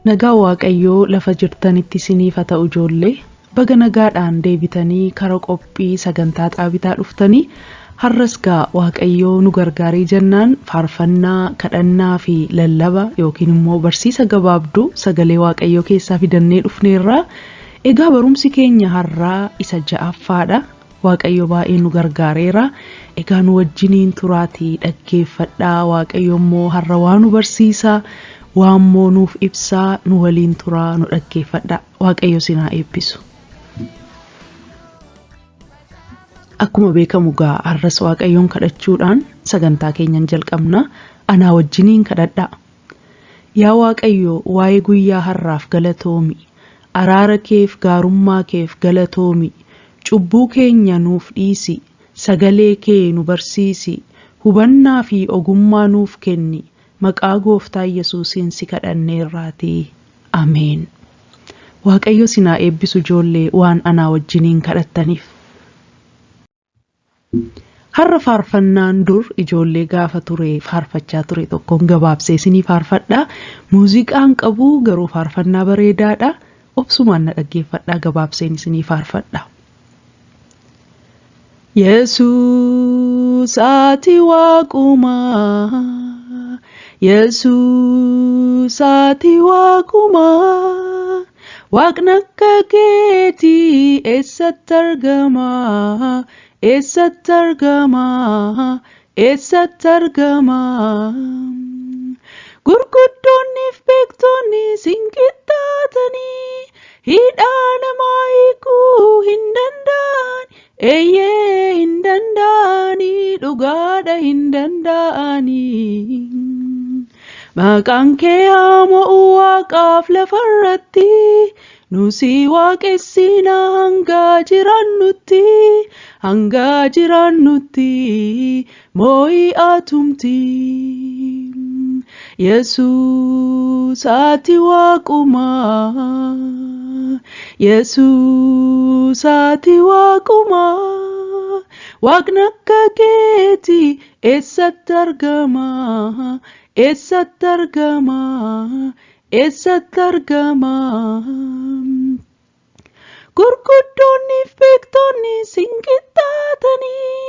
Nagaan Waaqayyoo lafa jirtanitti isiniif haa ta'u ijoollee. Baga nagaadhaan deebitanii kara qophii sagantaa xaabitaa dhuftanii har'as gaa Waaqayyoo nu gargaaree jennaan faarfannaa, kadhannaa fi lallaba yookiin immoo barsiisa gabaabduu sagalee Waaqayyoo keessaa fidannee dhufneerra. Egaa barumsi keenya har'aa isa ja'affaadha. Waaqayyo baay'ee nu gargaareera. Egaa nu wajjiniin turaatii dhaggeeffadhaa. Waaqayyo immoo har'a waa nu barsiisa, waa immoo nuuf ibsaa, nu waliin turaa, nu dhaggeeffadhaa. Waaqayyo isin haa eebbisu. Akkuma beekamu gaa har'as Waaqayyoon kadhachuudhaan sagantaa keenyan jalqabna. Anaa wajjiniin kadhadhaa. Yaa Waaqayyo waa'ee guyyaa har'aaf galatoomi. Araara keef gaarummaa keef galatoomi. Cubbuu keenya nuuf dhiisi. Sagalee kee nu barsiisi. Hubannaa fi ogummaa nuuf kenni. Maqaa Gooftaa Yesuusiin si kadhanneerraatii. Ameen. Waaqayyo sin haa eebbisu ijoollee waan anaa wajjiniin kadhattaniif. Har'a faarfannaan dur ijoollee gaafa ture faarfachaa ture tokkoon gabaabsee isinii faarfadha. Muuziqaan qabu garuu faarfannaa bareedaadha. Obsumaan na dhaggeeffadhaa gabaabseen isinii faarfadha. Yesuus ati waaqumaa Yesuus ati waaqumaa Waaqni akka keetii eessatti argama? Eessatti argama? Eessatti argama? Gurguddoonniif beektonni sin qixxaatanii hidhaa namaa hiikuu hin danda'an. Eeyyee hin danda'anii dhugaadha hin danda'anii. Maqaan kee haa mo'u waaqaaf lafarratti nu si waaqessina hanga jiraannutti hanga jiraannutti moo'i atumti. Yesuus ati waaquma Yesuus ati waaquma Waaqni akka keetii eessatti argama? Eessatti argama? Eessatti argama? Gurguddoonniif beektonni sin qixxaatanii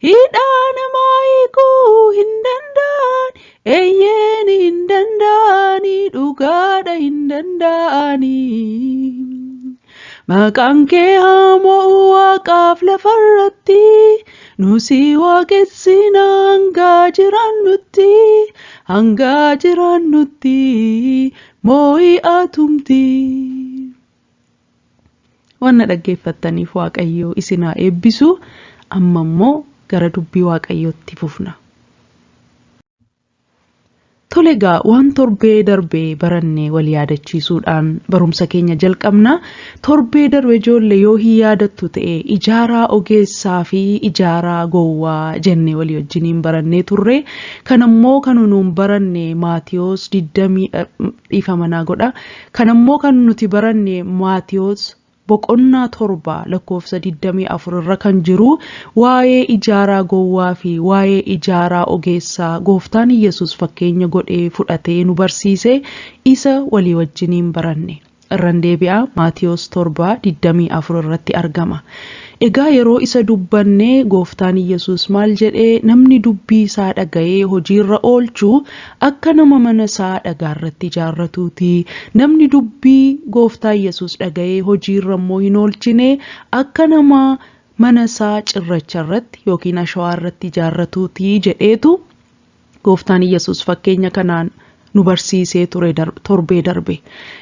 hidhaa namaa hiikuu hin danda'an. Eeyyeen hin danda'anii dhugaadha hin danda'anii. Maqaan kee haa mo'u waaqaaf lafarratti nu si waaqessina hanga jiraannutti hanga jiraannutti moo'i atumti. Waan na dhaggeeffattaniif Waaqayyo isin haa eebbisu. Amma immoo gara dubbii Waaqayyootti fufna. Tole egaa waan torbee darbe baranne wal yaadachiisuudhaan barumsa keenya jalqabna. Torbee darbe ijoollee yoo hin yaadattu ta'e ijaaraa ogeessaa fi ijaaraa gowwaa jennee walii wajjiniin barannee turre. Kan ammoo kan nuun baranne Maatiyoos 20 dhiifama naa godha. Kan ammoo kan nuti baranne Maatiyoos boqonnaa 7 lakkoofsa 24 irra kan jiru waa'ee ijaaraa gowwaa fi waa'ee ijaaraa ogeessaa gooftaan Iyyasuus fakkeenya godhee fudhatee nu barsiise isa walii wajjiniin baranne. Irran deebi'a Maatiyoos 7 24 irratti argama. Egaa yeroo isa dubbanne gooftaan Iyyasuus maal jedhe namni dubbii isaa dhaga'ee hojiirra oolchu akka nama mana isaa dhagaa irratti ijaarratuuti. Namni dubbii gooftaa Yesuus dhaga'ee hojii irra immoo hin oolchine akka nama mana isaa cirracha irratti yookiin ashawaa irratti ijaarratuuti jedheetu gooftaan Yesuus fakkeenya kanaan nu barsiisee ture torbee darbe.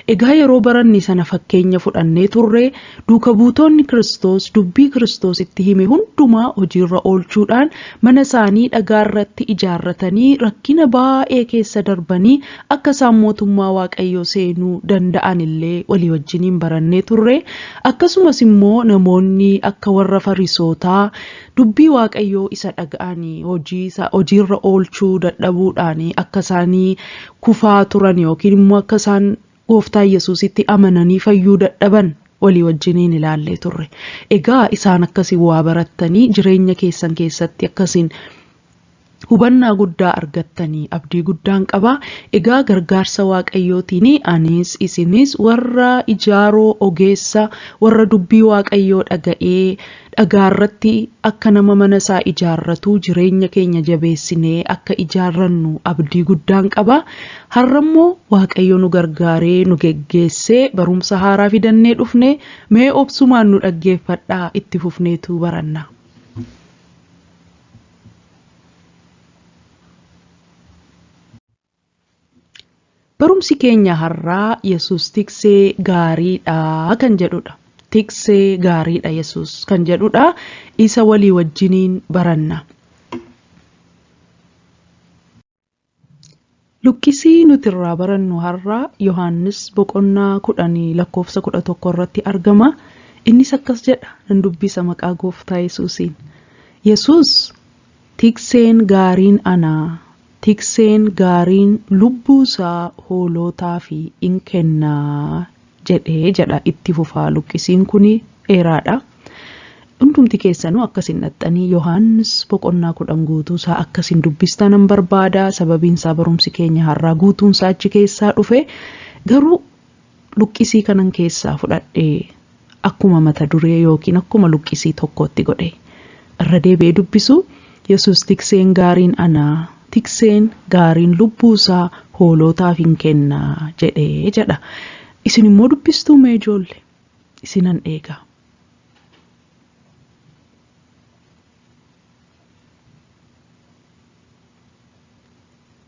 Egaa yeroo baranne sana fakkeenya fudhannee turre duuka buutonni Kiristoos dubbii Kiristoos itti hime hundumaa hojiirra oolchuudhaan mana isaanii dhagaa irratti ijaarratanii rakkina baay'ee keessa darbanii akka isaan mootummaa Waaqayyoo seenuu danda'an illee walii wajjiniin barannee turre. Akkasumas immoo namoonni akka warra Farisootaa dubbii Waaqayyoo isa dhaga'anii hojii isa hojiirra oolchuu dadhabuudhaan akka isaanii kufaa turan yookiin immoo akka isaan gooftaa Yesuusitti amananii fayyuu dadhaban walii wajjiniin ilaallee turre. Egaa isaan akkasiin waa barattanii jireenya keessan keessatti akkasiin Hubannaa guddaa argattanii abdii guddaan qaba. Egaa gargaarsa Waaqayyootiin anis isinis warra ijaaroo ogeessa, warra dubbii Waaqayyoo dhaga'ee dhagaarratti akka nama mana isaa ijaarratu jireenya keenya jabeessinee akka ijaarrannu abdii guddaan qaba. Har'ammoo Waaqayyo nu gargaaree nu geggeessee barumsa haaraa fidannee dhufne, mee obsumaan nu dhaggeeffadhaa, itti fufneetu baranna. Barumsi keenya har'aa Yesuus tiksee gaariidha kan jedhudha. Tiksee gaariidha Yesuus kan jedhudha. Isa walii wajjiniin baranna. Luqqisii nuti irraa barannu har'aa Yohaannis boqonnaa 10 lakkoofsa 11 irratti argama. Innis akkas jedha, nan dubbisa maqaa Gooftaa Yesuusiin. Yesuus, "Tikseen gaariin ana, tikseen gaariin lubbuu isaa hoolootaaf in kennaa" jedhee jedha. Itti fufaa, luqqisiin kun dheeraadha. Hundumti keessanuu akkasin dhaxxanii Yohaannis boqonnaa 10 guutuu isaa akkasin dubbistanan barbaada. Sababiin isaa barumsi keenya har'aa guutuun isaa achi keessaa dhufe. Garuu luqqisii kanan keessaa fudhadhee akkuma mata duree yookiin akkuma luqqisii tokkootti godhe. Irra deebi'ee dubbisu: Yesuus, "Tikseen gaariin ana, tikseen gaariin lubbuu isaa hoolootaaf hin kennaa" jedhee jedha. Isin immoo dubbistuu mee ijoollee? Isinan eega.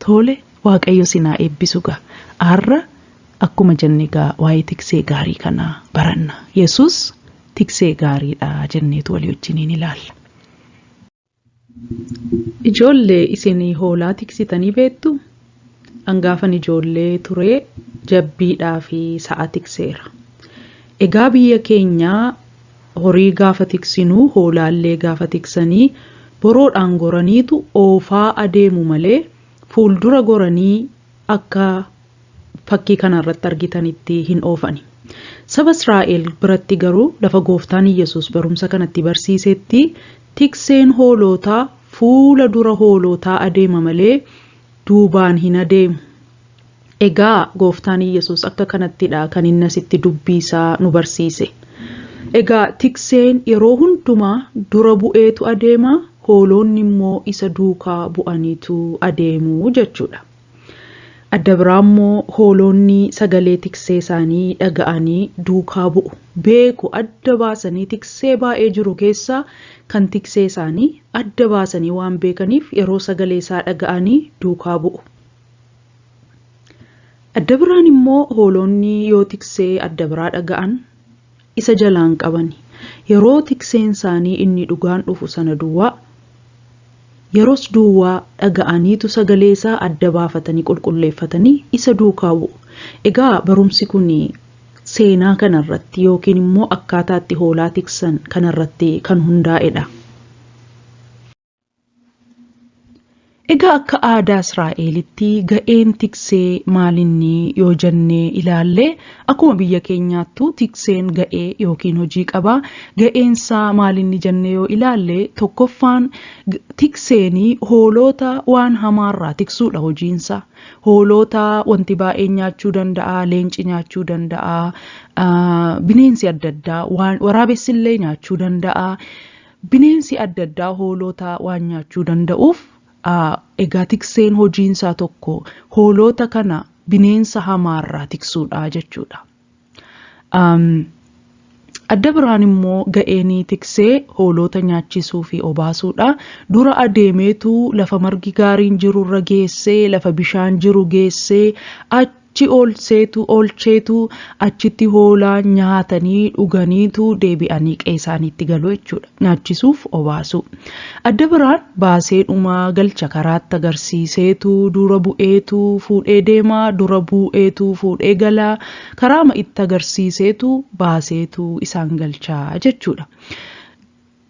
Tole, Waaqayyo sinaa eebbisu gaa. Har'a akkuma jenne gaa waa'ee tiksee gaarii kanaa baranna. Yesuus tiksee gaariidha jenneetu walii wajjiniin ilaalla. Ijoollee, isin hoolaa tiksitanii beektu? Angaafan ijoollee ture jabbiidhaa fi sa'a tikseera. Egaa biyya keenyaa horii gaafa tiksinuu, hoolaallee gaafa tiksanii, boroodhaan goraniitu oofaa adeemu malee fuuldura goranii akka fakkii kanarratti argitanitti hin oofani. Saba Israa'el biratti garuu, lafa Gooftaan Yesuus barumsa kanatti barsiisetti, tikseen hoolootaa fuula dura hoolootaa adeema malee duubaan hin adeemu. Egaa Gooftaan Yesuus akka kanattidha kan inni asitti dubbii isaa nu barsiise. Egaa tikseen yeroo hundumaa dura bu'eetu adeema, hoolonni immoo isa duukaa bu'aniitu adeemu jechuudha. Adda biraa immoo hoolonni sagalee tiksee isaanii dhaga'anii duukaa bu'u. Beeku, adda baasanii tiksee baay'ee jiru keessaa kan tiksee isaanii adda baasanii waan beekaniif yeroo sagalee isaa dhaga'anii duukaa bu'u. Adda biraan immoo hoolonni yoo tiksee adda biraa dhaga'an isa jalaan qabani. Yeroo tikseen isaanii inni dhugaan dhufu sana duwwaa, yeroos duwwaa dhaga'aniitu sagalee isaa adda baafatanii qulqulleeffatanii isa duukaa bu'u. Egaa barumsi kun seenaa kanarratti yookiin immoo akkaataa itti hoolaa tiksan kanarratti kan hundaa'edha. Egaa akka aadaa Israa'elitti ga'een tiksee maalinni yoo jennee ilaalle, akkuma biyya keenyaattuu tikseen ga'ee yookiin hojii qaba. Ga'eensaa maalinni jennee yoo ilaalle, tokkoffaan tikseenii hoolota waan hamaarraa tiksuudha hojiinsaa. Hoolota wanti baay'een nyaachuu danda'a, leenci nyaachuu danda'a, bineensi adda addaa, waan waraabessillee nyaachuu danda'a. Bineensi adda addaa hoolota waan nyaachuu danda'uuf, egaa tikseen hojiinsaa tokko hoolota kana bineensa hamaarraa tiksuudha jechuudha. Adda biraan immoo ga'een tiksee hoolota nyaachisuu fi obaasuudha. Dura adeemeetu lafa margi gaariin jirurra geessee, lafa bishaan jiru geessee, achi oolcheetu oolcheetu achitti hoolaa nyaatanii dhuganiitu deebi'anii qe'ee isaaniitti galu jechuudha. Nyaachisuuf obaasuu. Adda biraan baasee dhumaa galcha, karaatti agarsiiseetu dura bu'eetu fuudhee deemaa, dura bu'eetu fuudhee galaa, karaama itti agarsiiseetu baaseetu isaan galchaa jechuudha.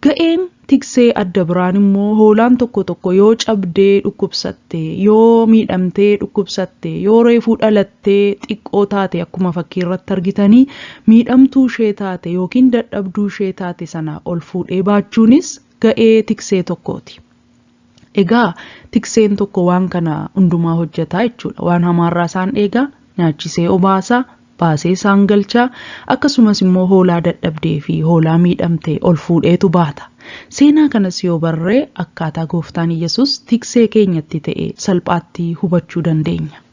Ga'een tiksee adda biraan immoo hoolaan tokko tokko yoo cabdee dhukkubsatte, yoo miidhamtee dhukkubsatte, yoo reefuu dhalattee xiqqoo taate, akkuma fakkii irratti argitanii miidhamtuu ishee taate yookiin dadhabduu ishee taate sana ol fuudhee baachuunis ga'ee tiksee tokkooti. Egaa tikseen tokko waan kana hundumaa hojjetaa jechuudha. Waan hamaarraa isaan eegaa, nyaachisee obaasaa, baasee isaan galchaa, akkasumas immoo hoolaa dadhabdee fi hoolaa miidhamte ol fuudheetu baata. Seenaa kanas yoo barree akkaataa gooftaan Yesus tiksee keenyatti ta'e salphaatti hubachuu dandeenya.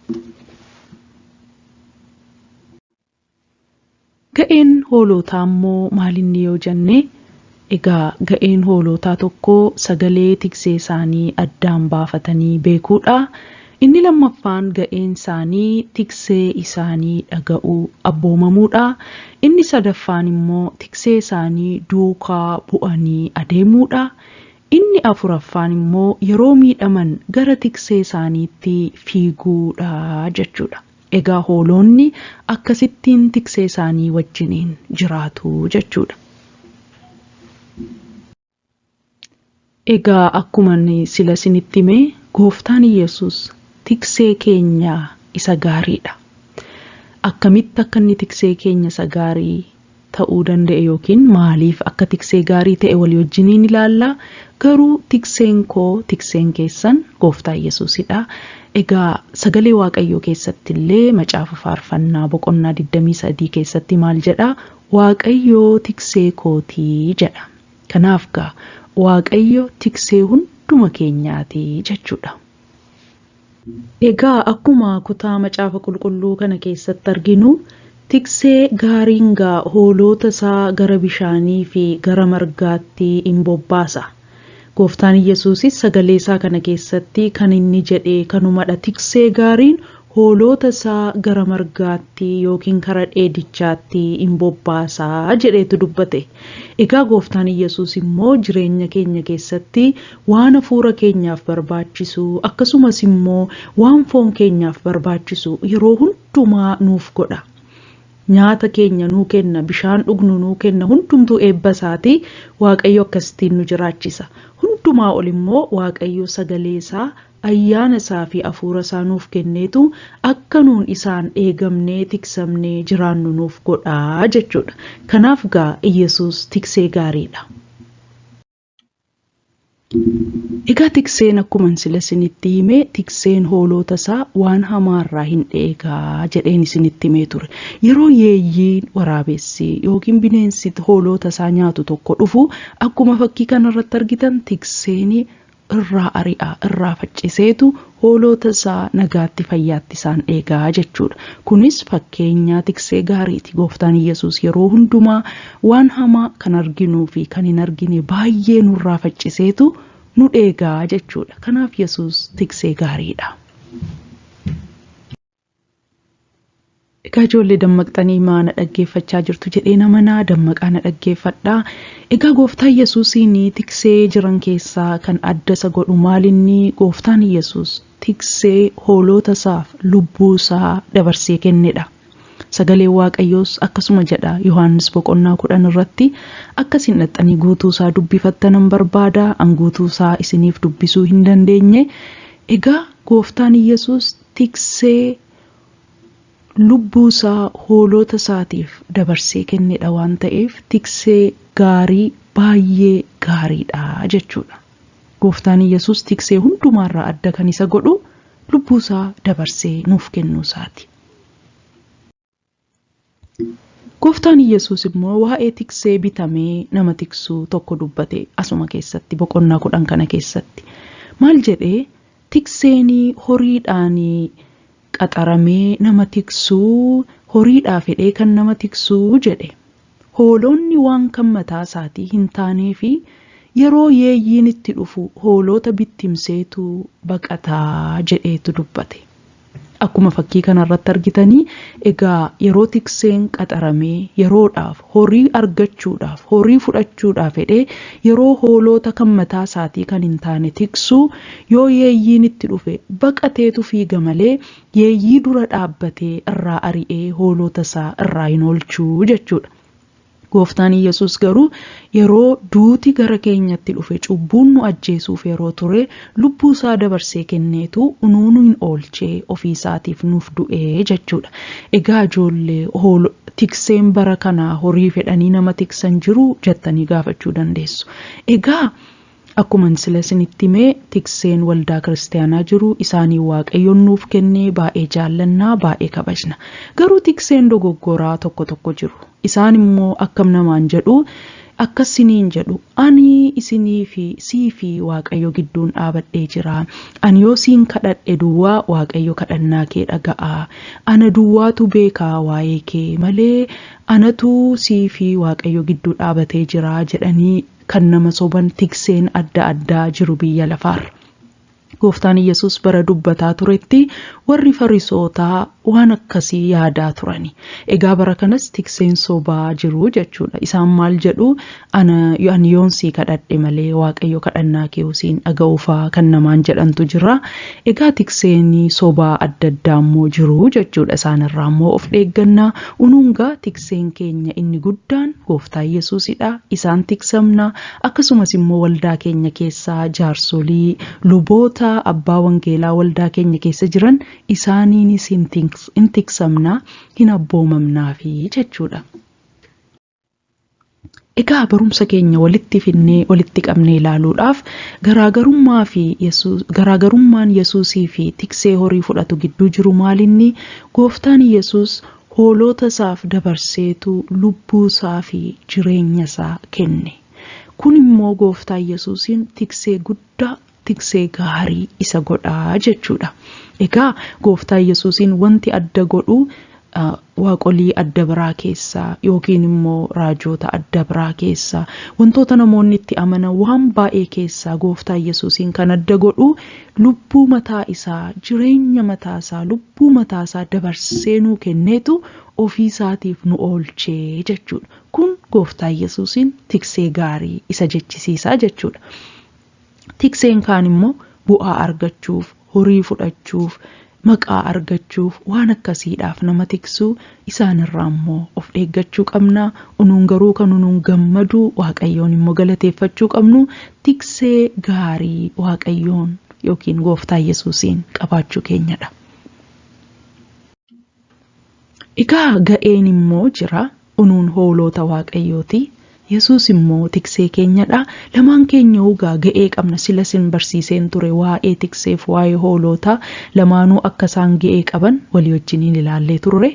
Ga'een hoolotaa immoo maalinni yoo jenne, egaa ga'een hoolotaa tokko sagalee tiksee isaanii addaan baafatanii beekuudha. Inni lammaffaan ga'een isaanii tiksee isaanii dhaga'uu abboomamuudha. Inni sadaffaan immoo tiksee isaanii duukaa bu'anii adeemuudha. Inni afuraffaan immoo yeroo miidhaman gara tiksee isaaniitti fiiguudha jechuudha. Egaa hoolonni akkasittiin tiksee isaanii wajjiniin jiraatu jechuudha. Egaa akkuma sila isinitti hime gooftaan Yesus tiksee keenya isa gaariidha. Akkamitti akka inni tiksee keenya isa gaarii ta'uu danda'e yookiin maaliif akka tiksee gaarii ta'e walii wajjiniin ilaalla. Garuu tikseen koo tikseen keessan gooftaa Yesuusidha. Egaa sagalee Waaqayyoo keessatti illee macaafa faarfannaa boqonnaa 23 keessatti maal jedha? Waaqayyoo tiksee kootii jedha. Kanaaf gaa Waaqayyo tiksee hunduma keenyaati jechuudha. Egaa akkuma kutaa macaafa qulqulluu kana keessatti arginu tiksee gaariin gaa hoolota isaa gara bishaanii fi gara margaatti in bobbaasa. Gooftaan Yesuusis sagalee isaa kana keessatti kan inni jedhe kanumadha. Tiksee gaariin hoolota isaa gara margaatti yookiin kara dheedichaatti in bobbaasaa jedheetu dubbate. Egaa gooftaan Yesuus immoo jireenya keenya keessatti waan hafuura keenyaaf barbaachisu akkasumas immoo waan foon keenyaaf barbaachisu yeroo hundumaa nuuf godha. Nyaata keenya nuu kenna, bishaan dhugnu nuu kenna, hundumtuu eebba isaati. Waaqayyo akkasittiin nu jiraachisa. Hundumaa ol immoo Waaqayyo sagalee isaa, ayyaana isaa fi hafuura isaa nuuf kenneetu akka nuun isaan eegamnee tiksamnee jiraannu nuuf godhaa jechuudha. Kanaaf gaa Yesuus tiksee gaariidha. Egaa tikseen akkuma sila isinitti hime tikseen hoolota isaa waan hamaarraa hin eegaa jedheen isinitti himee ture. Yeroo yeeyyiin waraabessi yookiin bineensi hoolota isaa nyaatu tokko dhufu akkuma fakkii kanarratti argitan tikseen irraa ari'a irraa facciseetu hoolota isaa nagaatti fayyaatti isaan eegaa jechuudha. Kunis fakkeenya tiksee gaariiti. Gooftaan Yesuus yeroo hundumaa waan hamaa kan arginuu fi kan hin argine baay'ee nurraa facciseetu nu eegaa jechuudha. Kanaaf Yesuus tiksee gaariidha. Egaa ijoollee dammaqxanii maana dhaggeeffachaa jirtu jedhee nama naa dammaqaa na dhaggeeffadhaa. Egaa gooftaan Yesuusiin tiksee jiran keessaa kan adda isa godhu maalinni gooftaan Yesuus tiksee hoolota isaaf lubbuu isaa dabarsee kennedha. Sagaleen Waaqayyoos akkasuma jedha Yohaannis boqonnaa 10 irratti akkasiin dhaxxanii guutuu isaa dubbifattanan barbaada an guutuu isaa isiniif dubbisuu hin dandeenye. Egaa gooftaan Yesuus tiksee lubbuu isaa hoolota isaatiif dabarsee kennedha waan ta'eef tiksee gaarii baay'ee gaariidha jechuudha. Gooftaan Yesuus tiksee hundumaarraa adda kan isa godhu lubbuu isaa dabarsee nuuf kennuu isaati. Gooftaan Yesuus immoo waa'ee tiksee bitamee nama tiksuu tokko dubbate asuma keessatti boqonnaa 10 kana keessatti. Maal jedhee tikseenii horiidhaan qaxaramee nama tiksuu horiidhaa fedhee kan nama tiksuu jedhe. Hoolonni waan kan mataa isaatii hin taanee fi yeroo yeeyyiin itti dhufu hoolota bittimseetu baqataa jedheetu dubbate. Akkuma fakkii kanarratti argitanii egaa yeroo tikseen qaxaramee yeroodhaaf horii argachuudhaaf horii fudhachuudhaaf fedhee yeroo hoolota kan mataa isaatii kan hin taane tiksuu yoo yeeyyiin itti dhufe baqateetu fiiga malee yeeyyii dura dhaabbatee irraa ari'ee hoolota isaa irraa hin oolchuu jechuudha. Gooftaan Yesuus garuu yeroo duuti gara keenyatti dhufe cubbuun nu ajjeesuuf yeroo ture lubbuu isaa dabarsee kenneetu unuu nu hin oolchee ofii isaatiif nuuf du'ee jechuudha. Egaa ijoollee tikseen bara kanaa horii fedhanii nama tiksan jiru jettanii gaafachuu dandeessu. Egaa Akkuman sila isinitti hime tikseen waldaa kiristaanaa jiru isaanii Waaqayyoon nuuf kennee baay'ee jaallannaa baay'ee kabajna. Garuu tikseen dogoggoraa tokko tokko jiru. Isaan immoo akkam namaan jedhu akkasiniin jedhu ani isinii fi sii fi Waaqayyo gidduun dhaabadhee jira. Ani yoo siin kadhadhe duwwaa Waaqayyo kadhannaa kee dhaga'a. Ana duwwaatu beekaa waa'ee kee malee anatu sii fi Waaqayyo gidduu dhaabatee jira jedhanii kan nama soban tikseen adda addaa jiru biyya lafaarra. Gooftaan Yesuus bara dubbataa turetti warri farisootaa waan akkasii yaadaa turani. Egaa bara kanas tikseen sobaa jiru jechuudha. Isaan maal jedhu ani yoon sii kadhadhe malee Waaqayyo kadhannaa kee siin dhaga'uufaa kan namaan jedhantu jira. Egaa tikseen sobaa adda addaa immoo jiru jechuudha. Isaanirraa immoo of eeggannaa. Unuungaa tikseen keenya inni guddaan Gooftaa Yesuusidha. Isaan tiksamna. Akkasumas immoo waldaa keenya keessaa jaarsolii, luboota, abbaa wangeelaa waldaa keenya keessa jiran isaaniinis hin tiksamna, hin abboomamnaafi jechuudha. Egaa barumsa keenya walitti finnee walitti qabnee ilaaluudhaaf garaagarummaan Yesuusii fi tiksee horii fudhatu gidduu jiru maalinni? Gooftaan Yesuus hoolota isaaf dabarseetu lubbuu isaa fi jireenya isaa kenne. Kun immoo Gooftaan Yesuusiin tiksee guddaa, tiksee gaarii isa godhaa jechuudha. Egaa Gooftaa Yesuusiin wanti adda godhu waaqolii adda biraa keessaa yookiin immoo raajoota adda biraa keessaa wantoota namoonni itti amanan waan baay'ee keessaa Gooftaa Yesuusiin kan adda godhu lubbuu mataa isaa, jireenya mataa isaa, lubbuu mataa isaa dabarsee nuu kenneetu ofii isaatiif nu oolchee jechuudha. Kun Gooftaa Yesuusiin tiksee gaarii isa jechisiisaa jechuudha. Tikseen kaan immoo bu'aa argachuuf, horii fudhachuuf, maqaa argachuuf waan akkasiidhaaf nama tiksuu isaanirraa immoo of eeggachuu qabna. Unuun garuu kan unuun gammadu Waaqayyoon immoo galateeffachuu qabnu tiksee gaarii Waaqayyoon yookiin Gooftaa Yesuusiin qabaachuu keenyadha. Egaa ga'een immoo jira. Unuun hoolota Waaqayyooti. Yesuus immoo tiksee keenyadha. Lamaan keenya egaa ga'ee qabna. Sila sin barsiiseen ture waa'ee tikseef waa'ee hoolotaa lamaanuu akka isaan ga'ee qaban walii wajjiniin ilaallee turre.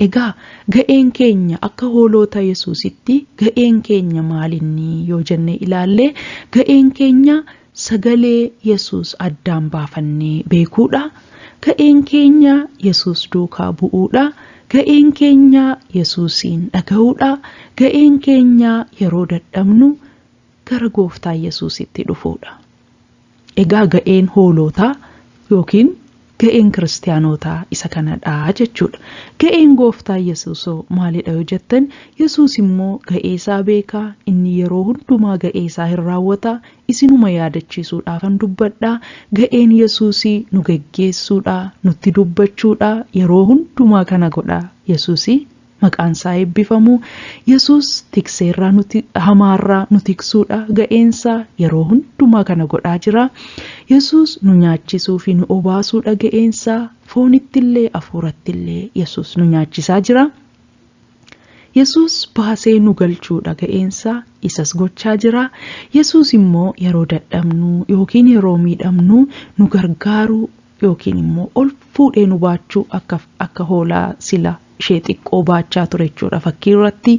Egaa ga'een keenya akka hoolota Yesuusitti ga'een keenya maalinni yoo jennee ilaalle ga'een keenya sagalee Yesuus addaan baafannee beekuudha. Ga'een keenya Yesuus duukaa bu'uudha. Ga'een keenya Yesuusiin dhaga'uudha. Ga'een keenya yeroo dadhabnu gara Gooftaa Yesuusitti dhufuudha. Egaa ga'een hoolotaa yookiin ga'een kiristaanotaa isa kanadha jechuudha. Ga'een Gooftaa Yesuusoo maalidha yoo jettan, Yesuus immoo ga'ee isaa beekaa, inni yeroo hundumaa ga'ee isaa hin raawwata. Isinuma yaadachiisuudhaafan dubbadha. Ga'een Yesuusii nu geggeessuudha, nutti dubbachuudha, yeroo hundumaa kana godha Yesuusii. Maqaan isaa eebbifamu. Yesuus tikseerraa nuti hamaarraa nu tiksuudha ga'eensaa yeroo hundumaa kana godhaa jira. Yesuus nu nyaachisuu fi nu obaasuudha ga'eensaa foonittillee hafuurattillee Yesuus nu nyaachisaa jira. Yesuus baasee nu galchuudha ga'eensaa isas gochaa jira. Yesuus immoo yeroo dadhabnu yookiin yeroo miidhamnu nu gargaaruu yookiin immoo ol fuudhee nu baachuu akka hoolaa sila ishee xiqqoo baachaa ture jechuudha. Fakkii irratti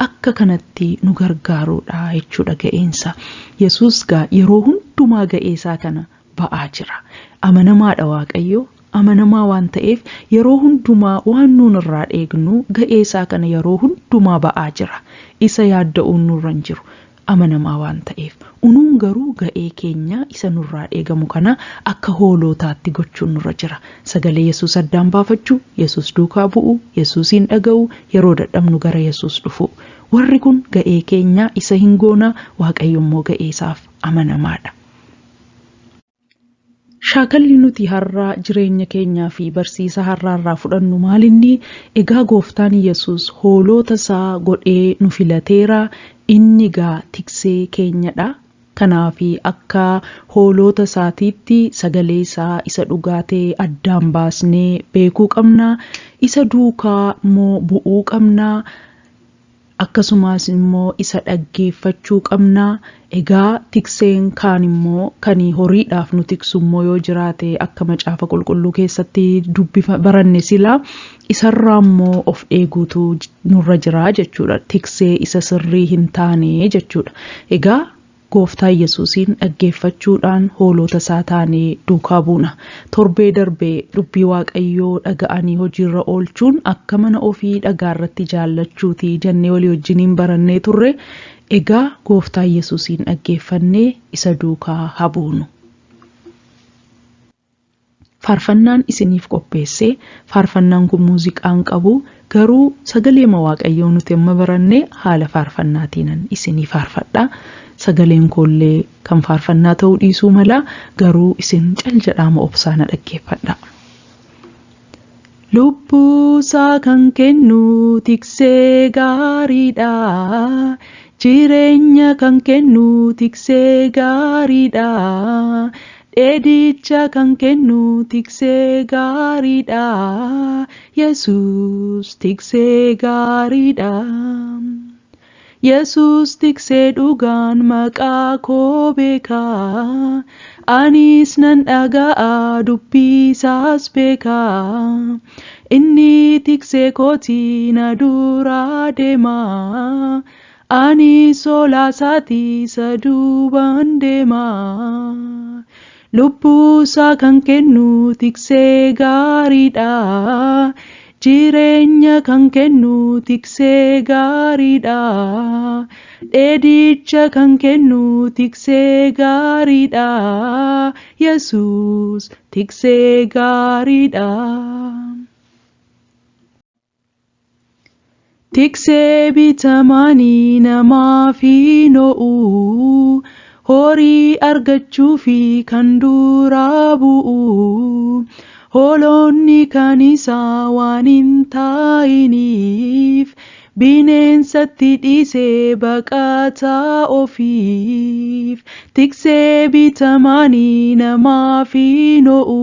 akka kanatti nu gargaaruudha jechuudha ga'eensa. Yesuus gaa yeroo hundumaa ga'eesaa kana ba'aa jira. Amanamaadha Waaqayyo. Amanamaa waan ta'eef yeroo hundumaa waan nuun irraa eegnu ga'eesaa kana yeroo hundumaa ba'aa jira. Isa yaadda'uun nurra hin jiru. Amanamaa waan ta'eef. Unuun garuu ga'ee keenya isa nurraa eegamu kana akka hoolotaatti gochuun nurra jira. Sagalee Yesuus addaan baafachuu, Yesuus duukaa bu'uu, Yesuusiin dhaga'uu, yeroo dadhabnu gara Yesuus dhufuu. Warri kun ga'ee keenya isa hin goona, Waaqayyo immoo ga'ee isaaf amanamaadha. Shaakalli nuti har'a jireenya keenyaa fi barsiisa har'aarraa fudhannu maalinni? Egaa Gooftaan Yesuus hoolota isaa godhee nu filateera. Inni egaa tiksee keenyadha. Kanaaf akka hoolota isaatiitti sagalee isaa isa dhugaa ta'e addaan baasnee beekuu qabna. Isa duukaa immoo bu'uu qabna. Akkasumas immoo isa dhaggeeffachuu qabna. Egaa tikseen kaan immoo kan horiidhaaf nu tiksu immoo yoo jiraate akka macaafa qulqulluu keessatti dubbifa baranne silaa isarraa immoo of eeguutu nurra jira jechuudha. Tiksee isa sirrii hin taane jechuudha. Egaa gooftaa Yesuusiin dhaggeeffachuudhaan hoolota isaa taanee duukaa buuna. Torbee darbee dubbii Waaqayyoo dhaga'anii hojiirra oolchuun akka mana ofii dhagaarratti jaallachuuti jennee walii wajjiniin barannee turre. Egaa gooftaa Yesuusiin dhaggeeffannee isa duukaa haa buunu. Faarfannaan isiniif qopheesse faarfannaan kun muuziqaan qabu garuu sagaleema Waaqayyoo nuti amma baranne haala faarfannaatiinan isinii faarfadha. Sagaleen koollee kan faarfannaa ta'uu dhiisuu mala garuu isin cal jedhaama obsaa na dhaggeeffadha. Lubbuusaa kan kennu tiksee gaariidha. Jireenya kan kennu tiksee gaariidha. Dheedicha kan kennu tiksee gaariidha. Yesuus tiksee gaariidha. Yesuus tiksee dhugaan maqaa koo beekaa. Anis nan dhaga'a dubbii isaas beekaa. Inni tiksee kootii na dura deema. Ani soolaa isaatii isa duubaan deema. Lubbuusaa kan kennu tiksee gaariidha. Jireenya kan kennu tiksee gaariidha. Dheedicha kan kennu tiksee gaariidha. Yesuus tiksee gaariidha. Tiksee bitamaanii namaaf hin o'u. Horii argachuufi kan duraa bu'u. Hoolonni kan isaa waan hin taa'iniif bineensatti dhiisee baqataa ofiif. Tiksee bitamaanii namaaf hin o'u.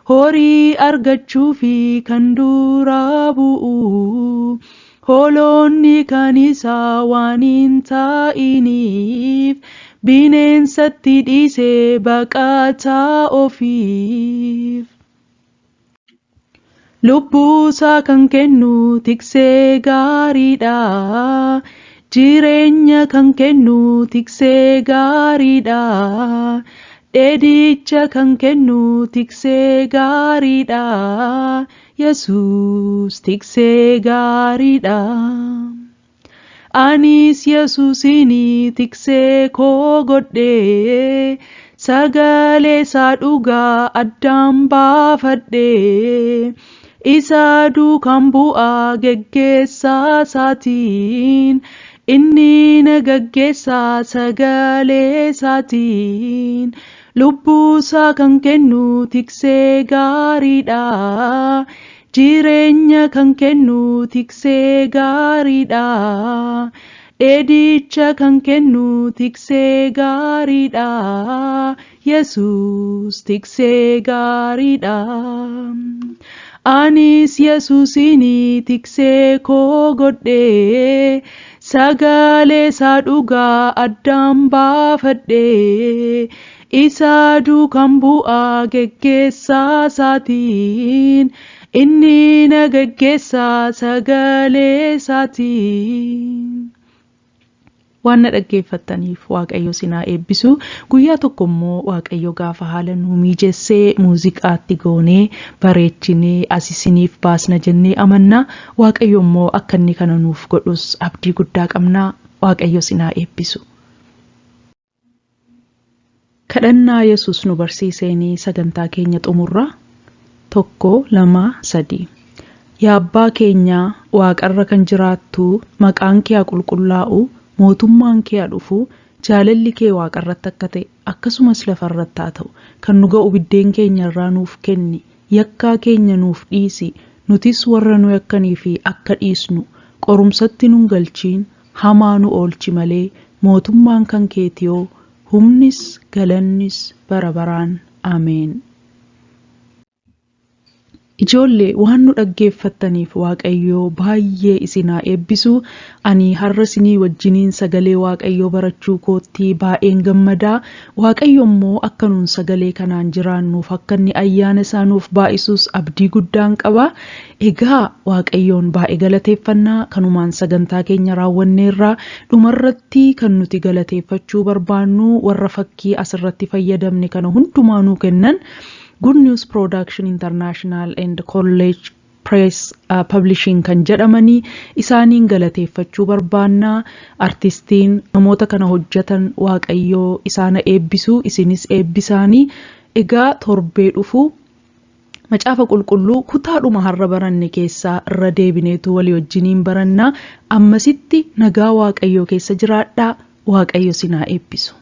Horii argachuufi kan duraa bu'u. Hoolonni kan isaa waan hin taa'iniif bineensatti dhiisee baqataa ofiif. Lubbuusaa kan kennu tiksee gaariidha. Jireenya kan kennu tiksee gaariidha. Dheedicha kan kennu tiksee gaariidha. Yesuus tiksee gaariidha. Anis Yesuusin tiksee koo godhee sagalee isaa dhugaa addaan baafadhee isa duukaan bu'aa geggeessaa isaatiin inni na gaggeessaa sagalee isaatiin. Lubbuusaa kan kennu tiksee gaariidha. Jireenya kan kennu tiksee gaariidha. Dheedicha kan kennu tiksee gaariidha. Yesuus tiksee gaariidha. Anis Yesuusin tiksee koo godhee sagalee isaa dhugaa addaan baafadhee isa duukaan bu'aa geggeessaa isaatiin inni na gaggeessaa sagalee isaatiin. Waan na dhaggeeffattaniif Waaqayyo sinaa eebbisu. Guyyaa tokko immoo Waaqayyo gaafa haala nu miijessee muuziqaatti goonee bareechinee as isiniif baasna jennee amanna. Waaqayyo immoo akka inni kana nuuf godhus abdii guddaa qabna. Waaqayyo sinaa eebbisu. Kadhannaa Yesuus nu barsiiseenii sagantaa keenya xumurra. 1 2 3. Yaa Abbaa keenyaa waaqarra kan jiraattu maqaan kee haa qulqullaa'u, mootummaan kee haa dhufu, jaalalli kee waaqarratti akka ta'e akkasumas lafarratti haa ta'u. Kan nu ga'u biddeen keenya irraa nuuf kenni, yakkaa keenya nuuf dhiisi, nutis warra nu yakkanii fi akka dhiisnu, qorumsatti nun galchiin, hamaa nu oolchi malee, mootummaan kan keetiyoo, humnis galannis bara baraan. Ameen. Ijoollee, waan nu dhaggeeffattaniif Waaqayyoo baay'ee isinaa eebbisu. Ani har'a isinii wajjiniin sagalee Waaqayyoo barachuu kootti baay'een gammadaa. Waaqayyo immoo akka nuun sagalee kanaan jiraannuuf akka inni ayyaana isaa nuuf baay'isus abdii guddaan qaba. Egaa Waaqayyoon baay'ee galateeffannaa. Kanumaan sagantaa keenya raawwanneerraa dhumarratti kan nuti galateeffachuu barbaannu warra fakkii asirratti fayyadamne kana hundumaa nuu kennan, Good News Production International and College Press Publishing kan jedhamanii, isaaniin galateeffachuu barbaannaa. Artistiin namoota kana hojjetan Waaqayyoo isaana eebbisu, isinis eebbisaanii. Egaa torbee dhufu Macaafa Qulqulluu kutaadhuma har'a baranne keessaa irra deebineetu walii wajjiniin barannaa. Ammasitti nagaa Waaqayyoo keessa jiraadhaa. Waaqayyo sinaa eebbisu.